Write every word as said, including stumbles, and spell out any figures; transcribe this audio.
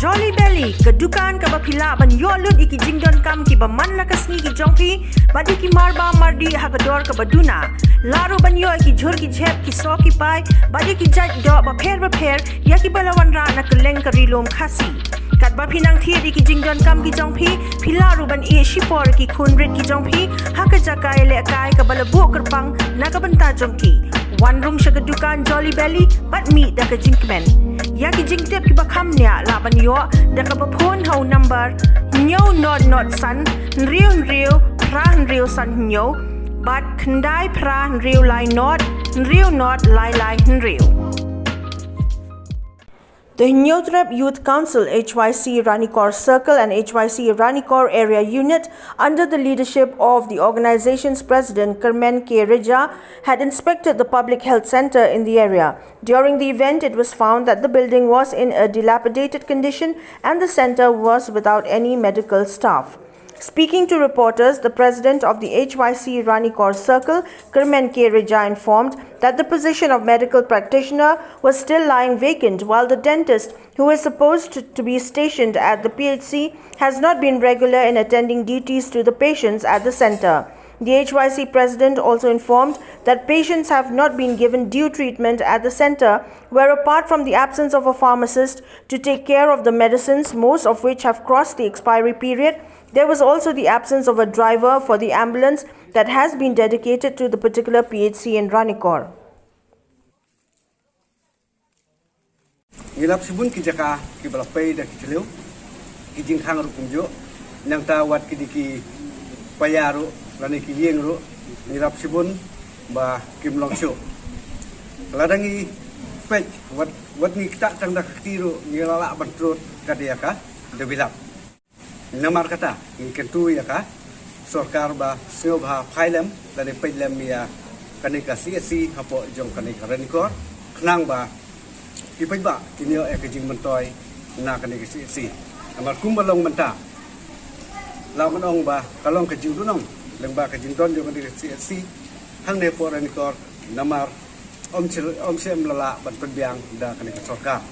Jolly Belly, ka dukan kaba phi lah ban ïoh lut ïa ki jingdonkam kiba man la ka sngi ki jong phi, bad ïa ki marbam mardih ha ka dor kaba duna. Lah ruh ban ïoh ïa ki jhur ki jhep, ki soh ki pai, bad ïa ki jait doh bapher bapher, ïa kiba la wanrah na kylleng ka Ri Lum Khasi. Katba phi nang thied ïa ki jingdonkam ki jong phi, phi lah ruh ban ïeh shipor ïa ki khun rit ki jong phi ha ka jaka ïalehkai kaba la buh kyrpang na ka bynta jong ki. Wan rung sha ka dukan Jolly Belly bad mih da ka jingkmen. Ïa ki jingtip kiba kham bniah lah ban ïoh da kaba phone ha u number hynñiew not not san hynriew hynriew phra hynriew san hynñiew bad khyndai phra hynriew lai not hynriew not lai lai hynriew. The Hynñiewtrep Youth Council, H Y C Ranikor Circle and H Y C Ranikor Area Unit, under the leadership of the organization's president, Kyrmen K Rija, had inspected the public health center in the area. During the event, it was found that the building was in a dilapidated condition and the center was without any medical staff. Speaking to reporters, the president of the H Y C Ranikor Circle, Kyrmen K Rija, informed that the position of medical practitioner was still lying vacant, while the dentist, who is supposed to be stationed at the P H C, has not been regular in attending duties to the patients at the center. The H Y C president also informed that patients have not been given due treatment at the center, where, apart from the absence of a pharmacist to take care of the medicines, most of which have crossed the expiry period, there was also the absence of a driver for the ambulance that has been dedicated to the particular P H C in Ranikor. Ngi lap shibun ki jaka kiba la pei da ki chliew, ki jingkhang ruh kumjuh, nangta wat ki dei ki paia ruh lane ki ïing ruh, ngi lap shibun ba kim long shuh. Lada ngi peit wat, wat ngi ktah tang da ka kti ruh ngi la lah ban trud ka dei ka develop. Namar kata ngi kyntu ïa ka sorkar ba sngewbha phai lem lane peit lem ïa kane ka C H C hapoh jong kane ka Ranikor, khnang ba ki paidbah kin ïoh ïa ka jingmyntoi na kane ka C H C. Namar kumba long mynta, la ngan ong ba ka long ka jingdonong lyngba ka jingdon jong kane ka C H C hangne hapoh Ranikor, namar ym shym, ym shym la lah ban pynbiang da kane ka sorkar.